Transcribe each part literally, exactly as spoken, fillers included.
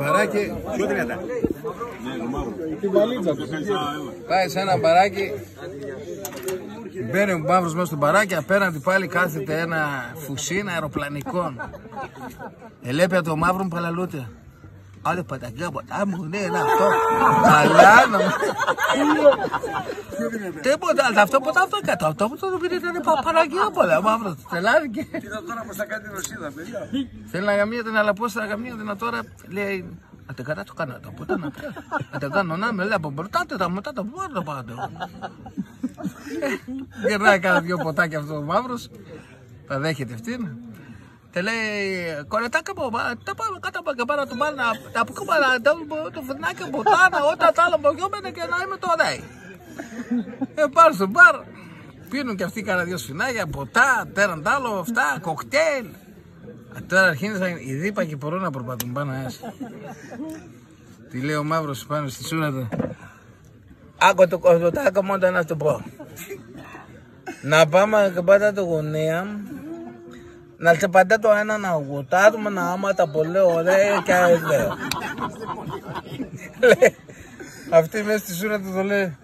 Μπαράκι. Πάει σε ένα μπαράκι. Μπαίνει ο μαύρος μέσα στο μπαράκι, απέναντι πάλι κάθεται ένα φουσίν αεροπλανικό. Ελέπει το μαύρο, παλαλούται: «Άλλο παταγκά ποτά μου, ναι, είναι αυτό. Καλά, να Τίποτα, αλλά αυτό ποτά, αυτό κάτω. Αυτό που το πήρε ήταν πα-, Παναγία πολλά, μαύρος, τρελάθηκε. Κοίτα τώρα πώς θα κάνει την Ρωσίδα, παιδιά. Θέλει να γαμιέται, αλλά πώς θα γαμιέται να τώρα, λέει: «Ατεκατά το κάνω, τα ποτά να πιω. Ατεκάνω να με λέει από μπροστά, τα μοτά, τα πού να το πάω». Γυρνάει, κάνει δύο ποτάκια αυτό ο μαύρος, τα δέχεται αυτήν. Και λέει: «Κορετάκα μου, τα πάμε κάτω από και πάνω, το πάνε, τα που κόμμα, τα, το φουρνάκι από πάνω, όταν τα άλλα μογιόμενα και να είμαι το ρέι». Ε, πάνε στο μπαρ, πίνουν και αυτοί κάνα δύο σφινάκια, ποτά, τέραν τ' άλλο, αυτά, κοκτέιλ. Α, τώρα αρχίζουν οι δίπακοι, μπορούν να προπατούν πάνω, ας. Τι λέει ο μαύρος πάνω στη σούρα του: «Άκου το κοζωτάκο μου, όταν να το πω. Να πάμε και πάντα το γωνία, να σε πατά το έναν αγουτάρ' μου, να άμα τα πολύ ωραία και αετέρ'». Λέει, αυτή μέσα στη σούρα του το λέει: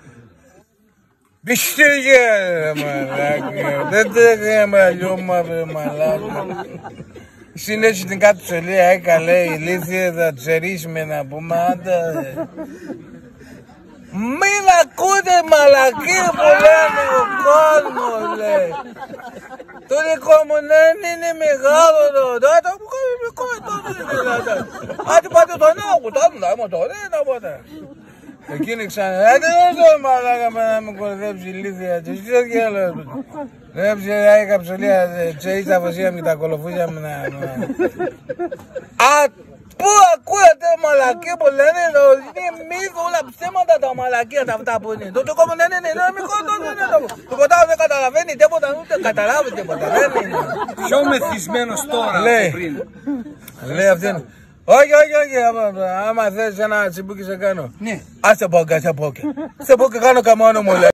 «Μη στείλ' ρε μαλάκα, δεν τρέχει μαλλιό μαύρο μαλάκα. Συνέχισε την κάτω σελίδα, ε, καλέ, ηλίθιε, θα ξερίσουμε να πούμε, άντε, ρε. Μην ακούτε μαλακία που λένε ο κόσμος, λέει. Το δικό μου, ναι, είναι μεγάλο το, το, το, το, το, το, το, το, άντε, πάτε τον άκου, το άκου, το άκου, το, δεν τα πότε». Εκείνη ξανά: «Άντε, ρε, το μαλάκα, πέρα να με κορδέψει, ηλίθια, τι στο διάλογο του. Ρε, ψερά, η καψολία, ε, ξέρεις τα φωσία μου και τα κολοφούζια μου, να, να». «Α, πού ακούγεται μαλακία που λένε, το, είναι μύθο, όλα ψέματα τα μαλακία τα αυτά που είναι. Το δικό μου, ναι, ναι, ναι, ναι, μη κόβω, ναι, ναι, ναι, το, το ποτά δεν καταλαβαίνει τίποτα, ούτε καταλάβει τίποτα, δεν είναι». Πιο μεθυσμένος τώρα από, λέει, πριν. Λέει αυτή: «Όχι, όχι, όχι, άμα, άμα θες ένα τσιμπούκι σε κάνω». «Ναι. Ας σε πω και, σε πω και. Σε πω και κάνω καμάνο μου», λέει.